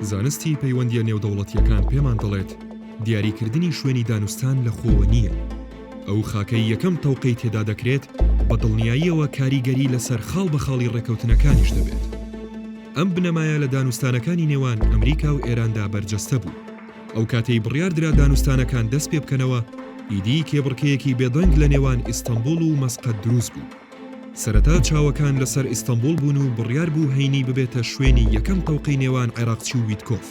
زانستی پەیوەندییە نێودەوڵەتییەکان پێمان دەڵێت، دیاریکردنی شوێنی دانوستان لە خۆوە نییە. ئەو خاکەی یەکەم تەوقەی تێدا دەکرێت، بە دڵنیاییەوە کاریگەری لەسەر خاڵ بە خاڵی ڕێکەوتنەکانیش دەبێت. ئەم بنەمایە لە دانوستانەکانی نێوان ئەمریکا و ئێراندا بەرجەستە بوو. ئەو کاتەی بڕیار درا دانوستانەکان دەست پێ بکەنەوە، ئیدی کێبڕکێیەکی بێدەنگ لە نێوان ئیستەنبوڵ و مەسقەت دروست بوو. سەرەتا چاوەکان لەسەر ئیستەنبوڵ بوون و بڕیار بوو هەینی ببێتە شوێنی یەکەم تەوقەی نێوان عێراقچی و ویتکۆف.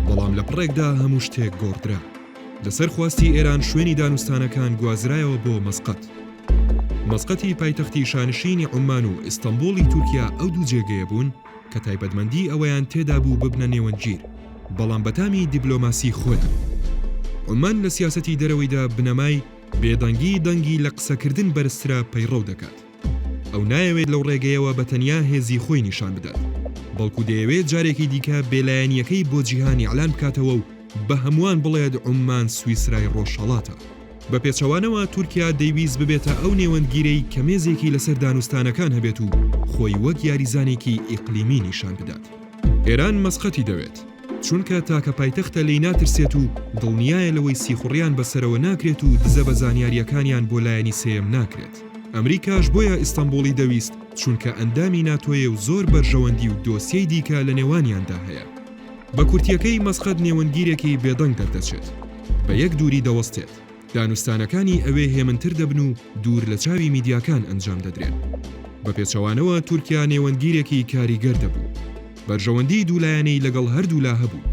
بەڵام لە پڕێکدا هەموو شتێک گۆڕدرا. لەسەر خواستی ئێران شوێنی دانوستانەکان گوازرایەوە بۆ مەسقەت. مەسقەتی پایتەختی شانشینی عوممان و ئیستەنبوڵی تورکیا ئەو دوو جێگەیە بوون کە تایبەتمەندی ئەوەیان تێدابوو ببنە نێوەندگیر، بەڵام بەتامی دیبلۆماسی خۆیان. عوممان لە سیاسەتی دەرەوەیدا بنەمای، بێدەنگی دەنگی لە قسەکردن بەرزترە پەیڕەو دەکات. ئەو نایەوێت لەو ڕێگەیەوە بە تەنیا هێزی خۆی نیشان بدات، بەڵکو دەیەوێت جارێکی دیکە بێلایەنییەکەی بۆ جیهان ئیعلان بکاتەوە و بە هەمووان بڵێت عوممان سویسرای ڕۆژهەڵاتە. بە پێچەوانەوە تورکیا دەیویست ببێتە ئەو نێوەندگیرەی کە مێزێکی لەسەر دانوستانەکان هەبێت و خۆی وەک یاریزانێکی ئیقلیمی نیشان بدات. ئێران مەسقەتی دەوێت. چونکە تاکە پایتەختە لێی ناترسێت و دڵنیایە لەوەی سیخوڕیان بەسەرەوە ناکرێت و دزە بە زانیارییەکانیان بۆ لایەنی سێیەم ناکرێت. ئەمریکاش بۆیە ئیستەنبوڵی دەویست چونکە ئەندامی ناتۆیە و زۆر بەرژەوەندی و دۆسیەی دیکە لە نێوانیاندا هەیە. بە کورتییەکەی مەسقەت نێوەندگیرێکی بێدەنگ دەردەچێت. بە یەک دووری دەوەستێت. دانوستانەکانی ئەوێ هێمنتر دەبن و دوور لە چاوی میدیاکان ئەنجام دەدرێن. بە پێچەوانەوە تورکیا نێوەندگیرێکی کاریگەر دەبوو. بەرژەوەندیی دوولایەنەی لەگەڵ هەردوولا هەبوو.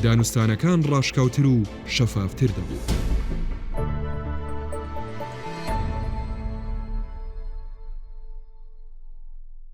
دانوستانەکان ڕاشکاوتر و شەفافتر دەبوو.